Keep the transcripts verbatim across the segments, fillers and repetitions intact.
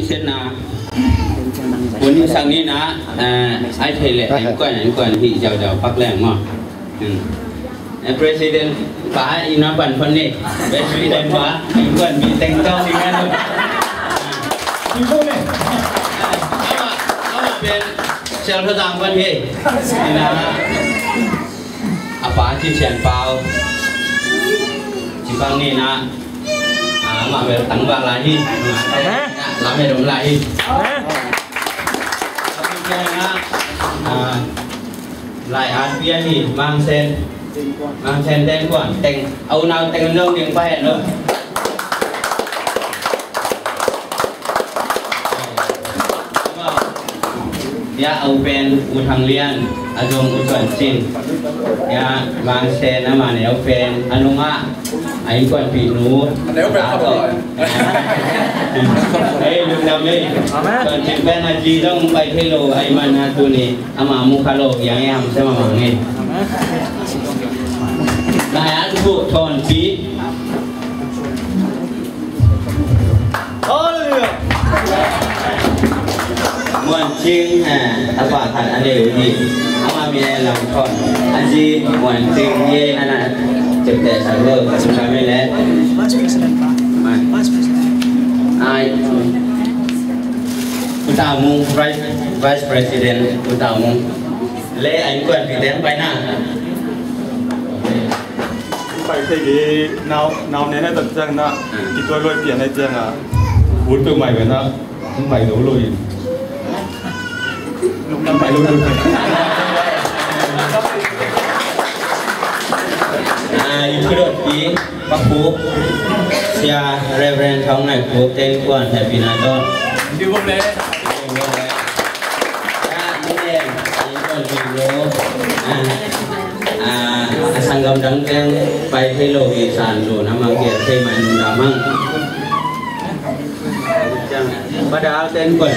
Setna. Hun i sak ni na, eh, ai thei le, innkuan, innkuan hih ziauziau pak leng maw. Hmm. Eh, President pa, i na pan pan ni. President pa, innkuan mi teng tong ni kan. Ama, ama pen, sel tho tang pan hi. Ina, a pa ci sian pau. Ci pang ni na. Ah, amah bel tangval lai hi. Lamet om lai hi. Ah, lai at pian hi. Mang Sen. Mang Sen teng kuan teng. Au nau teng zong ding pa hen lo. Ya, a u pen U Thang Lian, a zong U Suan Cin. Ya, Mang Sen, a mah neu pen a nungah a innkuanpih nu. A neu pen a tawh. Ei, lungdam ei. Amen. Suan Cin pen a zi zong pai thei lo, a i man a tuni ama mu kha lo, yang e ham sem a mang ei. Amen. Lai a thu Thawnpi. Muan Cing, eh, a pa khat a neu hi. Ama min a Lam Thawn. A zi Muan Cing hi, a na ciapteh sak lo, ka sum sa mi le. Vice President pa. Vice President. Ai. U Ta Mung, Vice, Vice President, U Ta Mung. Le a innkuanpih teng pai na. Pai thei kei, nau, nau ne na tat ciang na, kituai luai pian na ciang a, ut peuh mai ve na, pai lo lo in. Pai lo lo. Ah, i kudot pi, Pa Khup, Sia Reverend Thang Nai Khup, teng kuan happy na to. Di bom le. Ah, ni le, ni bom di lo. Ah. Ah, a sanggam dang teng pai thei lo hi san lo na mang kiat thei mai nung da mang. Pa Dal ten kuan.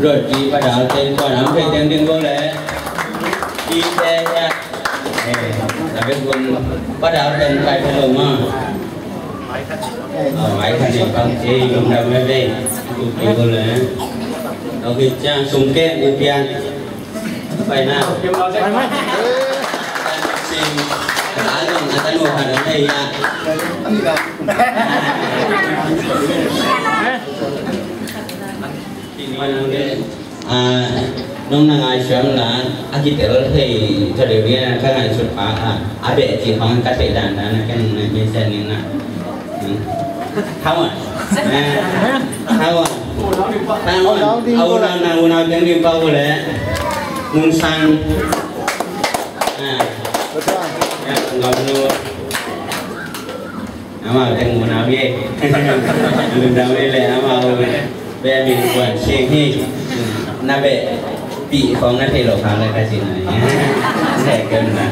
Rot ki Pa Dal ten kuan am thei teng ding ko le. Ki te ya. Eh, tapi pun Pa Dal ten pai thei lo ma. Ah, mai khan ni pang ki lum dam me be. Tu tu ko le. Lo ki chang sum ke u pian. Pai na. Pai, pai. Sing. Ka zong a tanu khat a nei ya. Pai na le. Ah, nong na ngai siam la. A kitel thei. Tha deuh dia ka ngai sut pa a. A beh ci khong ka thei dan dan a ken nong na me sen ni na. Kham a. Kham a. Kham a. Au nau, nau, nau, ding ding pau le. Mun sang. Ngam nu. Ama teng mun au ye. Mun au ye le ama. Be min kuan sing hi. Na be pi khong na thei lo kha le ka sin na. Thei ken na.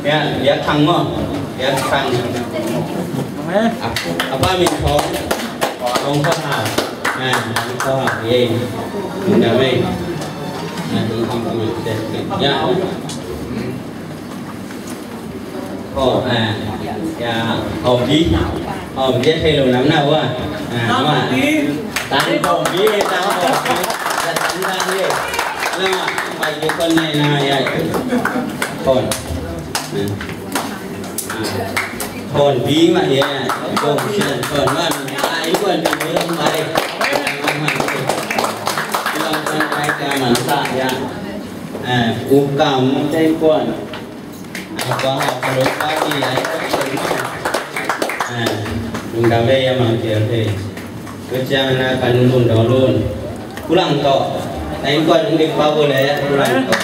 Ya, ya khang mo. Ya khang. A, a pa min Thawng, Thawng Khua Hau. A, Thawng Khua Hau, ye. Tung da mei. A, tung tung tung tung. Ya. Khua, a, ya, Khua Bi. Khua Bi thei lo nam na wa. A, ma. Tang Khua Bi, tang Khua Bi. Tang tang ye. Na, pai ye kon ne na ya. Kon. A. Thon bi mah hi a, kong sian thon mah, a, i kuan bi mah hi a, i kuan bi mah hi a, i kuan bi mah hi a, a, u kam te kuan, a, kua ha ka lo ka ki a, i kuan bi mah, a, lungdam ve a mang kial te. Tua ciang na kan lun dong lun. Kulang tawh. Na innkuan hong dik pah uh leh kulang tawh.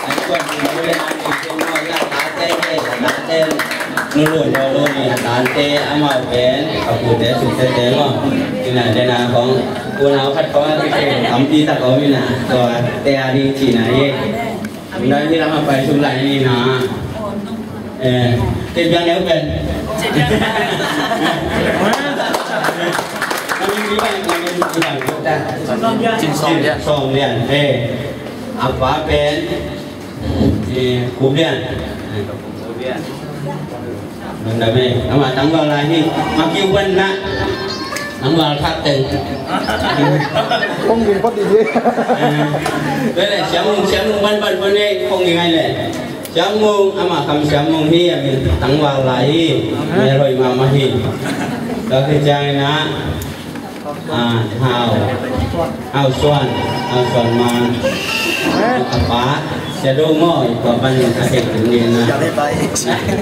Na innkuan hong dik pah uh leh na dik pah uh leh a tate he, a tate nu lun dong lun hi a tate amau pen a pute sukte te maw. Ina dena khong unau khat khong a kite tampi tak om ina tua te a ding cihna hi. Nai hi lam a pai sum lai ni na. Eh, te biang neu pen. Kami ni bai kami ni bai. Cin Sawm Lian. Sawm Lian. Eh, a pa pen. Eh, Khup Lian. Eh, Khup Lian. Nang dame. Ama tangval lai hi. Maki wan na. Ang wal khat teng. Kong ging phot dih hi. Bele, Siam Mung, Siam Mung ban ban ban ne, kong ging ai le. Siam Mung, ama kam Siam Mung hi, a min tang wal lai hi. Mel hoih mahmah hi. Tua khit ciangin ah, ah, Hau, Hau Suan, Hau Suan Man. A pa, Sia Do maw, i pa pan a thei tung ding na.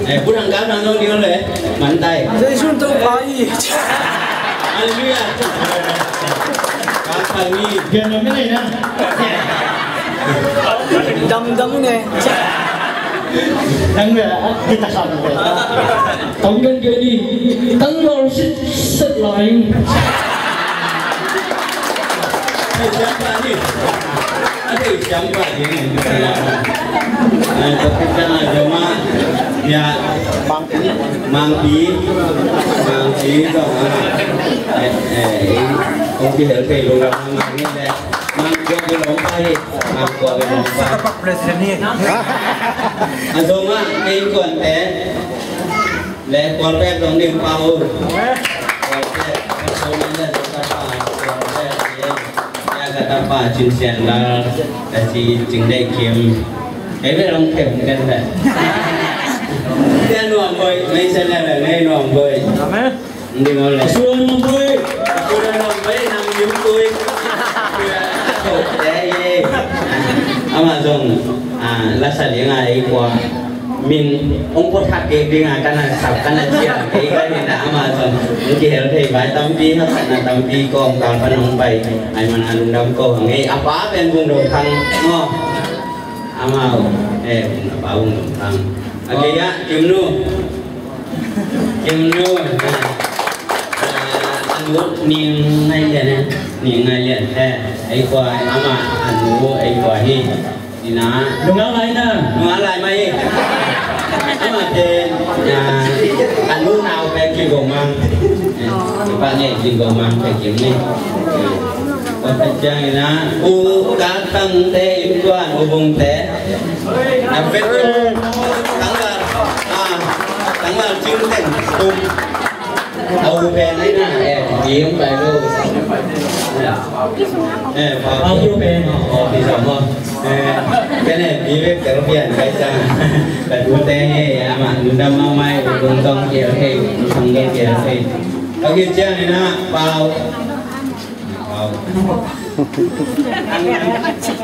Eh, bu dang kal dang dong ding le, man tai. Zeisun Topa i. Hallelujah. Kal kal ni. Gen na mi nei na. Dam dam ne. Dang le, kita kal le. Tong gen gen ni. Tang lo sit sit lai. Hei, siapa ni? Hei, siapa ni? Eh, tapi kan ada mak. Ya. Mangpi. Mangpi tu, ah. Eh, eh, kong pi hel pe lu ram mang ni le. Mang kua ke long pai. Mang kua ke long pai. Azong ah, kei kuan te. Le kual pek dong ding pau. Kual pek, kual pek, kual pek, kual pek. Ya, ka tapa Cin Sian Lal, ka si Cing Dei Kim. Hei, ve long kem kan da. Sia Nuam Boi, mei sia la la, mei Nuam Boi. Amen. Ndi ngol le. Suan Nuam Boi. Suan Nuam Boi, nam Lim Kui. Suan Nuam Boi, ye. Ama zong, ah, la sa ling a ei kua. Min ong pua thak kei ding a, ka na sap, ka na cial kei ka hi na, ama zong ong kihel thei vai tampi, haksatna tampi kong kal pan ong pai. Ai man a lungdam ko hang ei, a pa pen Vung Dong Thang maw. Amau, eh, a pa Vung Dong Thang. A kei a, Kim Nu. Kim Nu, ah, ah, a nu Ning Ngai Lian, eh, Ning Ngai Lian, eh, ei kua, ama, a nu, ei kua hi. Ina. Nunga lai na. Nunga lai mai. Ama te, ah, a nu nau pe Kim Gong Mang. Eh, pa ne Kim Gong Mang pe Kim ni. Eh, pa pe ciang ina. U ka tang te in tuan u bung te. Na pe tang la. Ah, tang la cing teng tum. Au pen ai na, eh, pi ong pai lo. Eh, pa pi ong pen, oh, pi sa mo. Eh, ken eh, pi bek tel pian kai sa. Ka tu te he, ama, nu dam mau mai, tung tong kiel he, tung tong kiel he. Ka kit ciang ina, pau. Pau.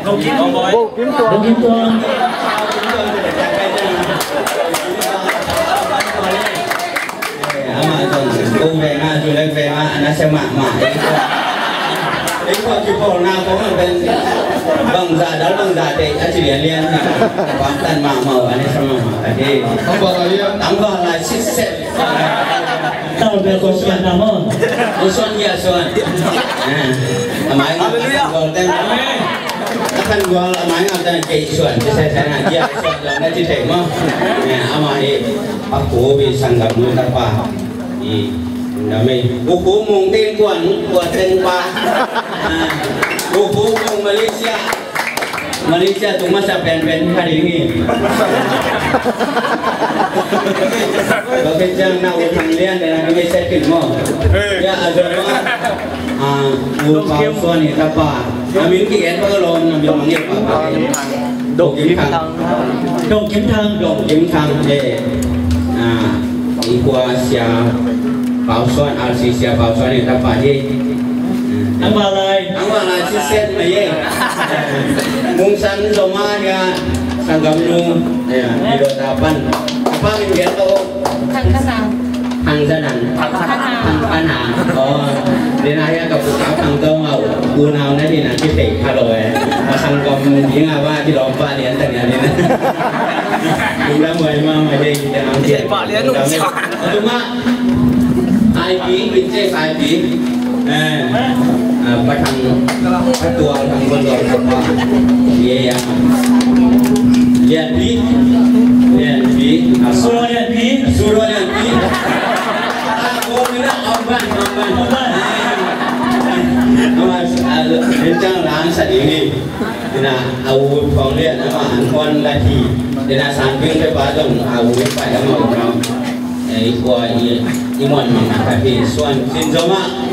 Bo Kim Tuang. Bo Kim Tuang. Ama zong, kong veng a, zu lek veng a, na sia mahmah. Ei kua kipawlna kong a pen, bangzah dal, bangzah deih, a ci lianlian na. Bang tan mahmah, a na sia mahmah, a deih. Tambah lai, sitset. Tal bel ko suan na mo. Ko suan ya suan. Ah, a mai ngap a kan gual teng. A kan gual a mai ngap teng kei suan. Ci sai sai na ya suan na ci teng mo. Ya, a mai a ko bi sanggam nu tapa. I, na mei. U ko mong teng kuan, kuan teng pa. Ah, u ko mong Malaysia. Malaysia tung masa pen pen ka ding hi. Ba pen ciang na u Thang Lian de na ka mei set kin mo. Ya a zong ma. Ah, u Pau Suan hi tapa. A min ki en pa ka lom na min mang ye pa. Dong Kim Thang. Dong Kim Thang. Dong Kim Thang, eh. Ah, i kua Sia Pau Suan, R C Sia Pau Suan hi tapa hi. Ang balai. Ang balai si set mai ye. Mung San Zoma ya, sanggam nu ya, di dua tapan. Apa min dia tu? Thang Kanang. Thang Kanang. Thang Kanang. Thang Kanang. Oh, di na ya ka puka Thang Tong au. Unau na di na kita kalau eh. Sanggam di ngapa di lompa di antang ya di na. Udah mulai mama dia kita angkat. Pak Lian. Cuma, ai pi, pi cek ai pi. Eh, ah, pa Thang, pa Tual Thang Kon Tual Thang Kon. Ye ya. Lian pi, Lian pi. Suro Lian pi. Suro Lian pi. Ah, ko mina amban, amban. Amban. Awas, ah, rencang lang sadini. Ina, a u Thong Lian ama an huan la hi. Ina, San Ping pe pa zong a u pa ama u nam. Eh, i kua i, i muan mang ka hi. Suan Sin Zoma.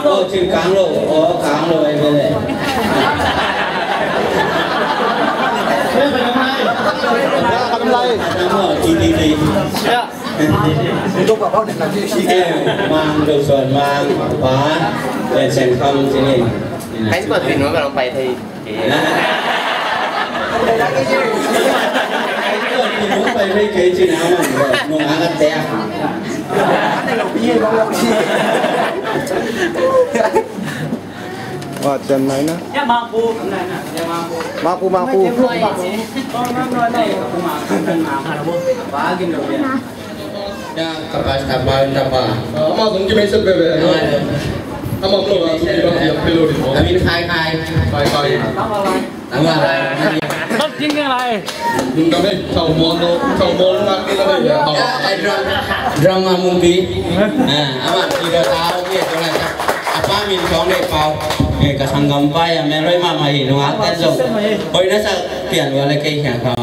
lo. Aw, cin kang lo. Aw, kang lo ai ve le. Lai. Mang Dong Suan, Mang Pa, Len Sen Kham, sini. High school ปีนู้นกำลังไปไทย High school ปีนู้นไปไทย Nung anak teh. Wa, Chiang Mai na. Mapu, mapu. Ya, kapas tapa, tapa. Ama kong kimen sep bebe. Ama lo, ama lo, ya pelo di. Amin khai khai. Khai khai. Ama lai. Kau ting yang lai. Yung kami, kau mono, kau mono na kita na ya. Ai drama, drama movie. Ah, ama kita tahu dia tu lah. Apa min song dek pau. Eh, ka sanggam pa ya, meloi mama hi, nung akan so. Hoi na sa pian wala kei siang kau.